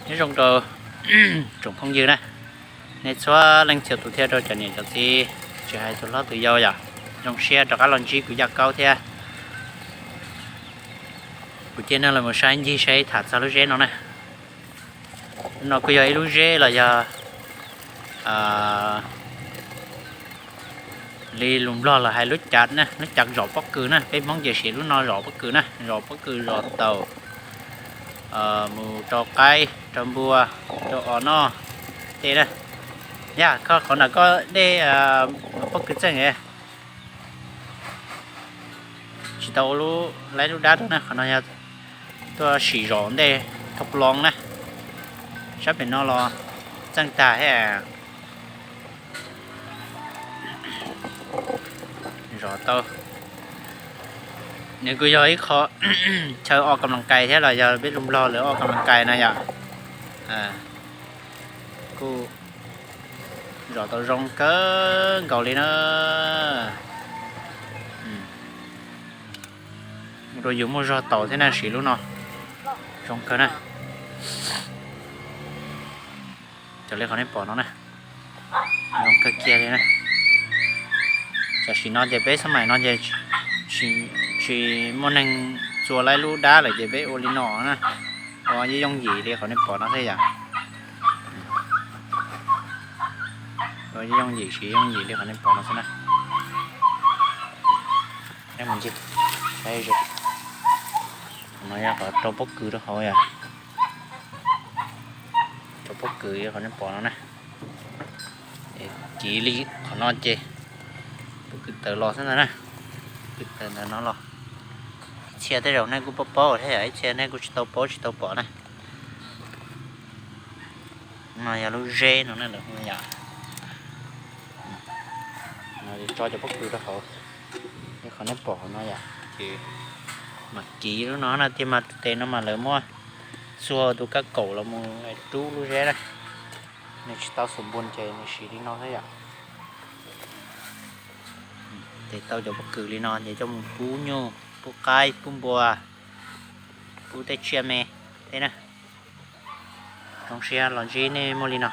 Nyob zoo rau tsoom phooj ywg na, nej txhua leej txhua tus thiab rau cov niam cov txiv, tsis hais tus hlob tus yau yom, zoo siab rov qab los ntsib kuv Yaj Kaub thiab. Kuv cia nej los mus saib ncig saib tham txog lub zeb no na. Lub no kuj yog ib lub zeb los yog li lus Nplog lawv hais lub cav na, lub cav zom pob kws na, peb Hmoob ces siv lub no zom pob kws na, zom pob kws zom taus mus rau qaib rau npua rau os noj tej na. Yaj, koj qhov ntawm koj dej pob kws txeej tsis tau ua lub laib lub dab rau na, qhov no yog tuaj sim zom ntej thauj loo na. Sab pem no los txeej tag thiab. Zom tau, nws kuj yog ib qho chaw o kas las kais thiab los yog peb lus Nplog lawv o kas las kais na yom. Kuj zom tau zoo kawg nkaus li na. Ua rau yus muaj zog taus thiab na, siv lub no zoo kawg na. Raws li qhov nej pom no na, zoo kawg kiag li na. Tam sim no ces peb xab maim no ces tsis muaj neeg txua laib lub dab lawm ces peb ua li no na, ua yooj yooj yim li qhov nej pom no xwb yom. Ua yooj yim siv yooj yim li qhov nej pom no xwb na. No yog qhov rau pob kws rau hauv yom. Rau pob kws qhov nej pom no na. Kiv li qhov no ces pob kws tawm los xwb ntag na. Pob kws tawm ntawm no los. Ib txhia tej zaum nej kuj paub paub thiab yom, ib txhia nej kuj tsis tau paub tsis tau pom na. No yog lub zeb no na yom. Tso cov pob kws rau hauv li qhov nej pom no yom, ces mam kiv lub no na, thiaj mas tus tes no mas lawv muab txuag tus kab kaum los mus rub lub zeb na. Nws tsis tau xum npun ces nws siv li no xwb yom. Ces tau cov pob kws li no ces coj mus pub nyuj, pub qaib, pub npua, pub tej tsiaj me thiab na. Zoo siab los ntsib nej muaj li no.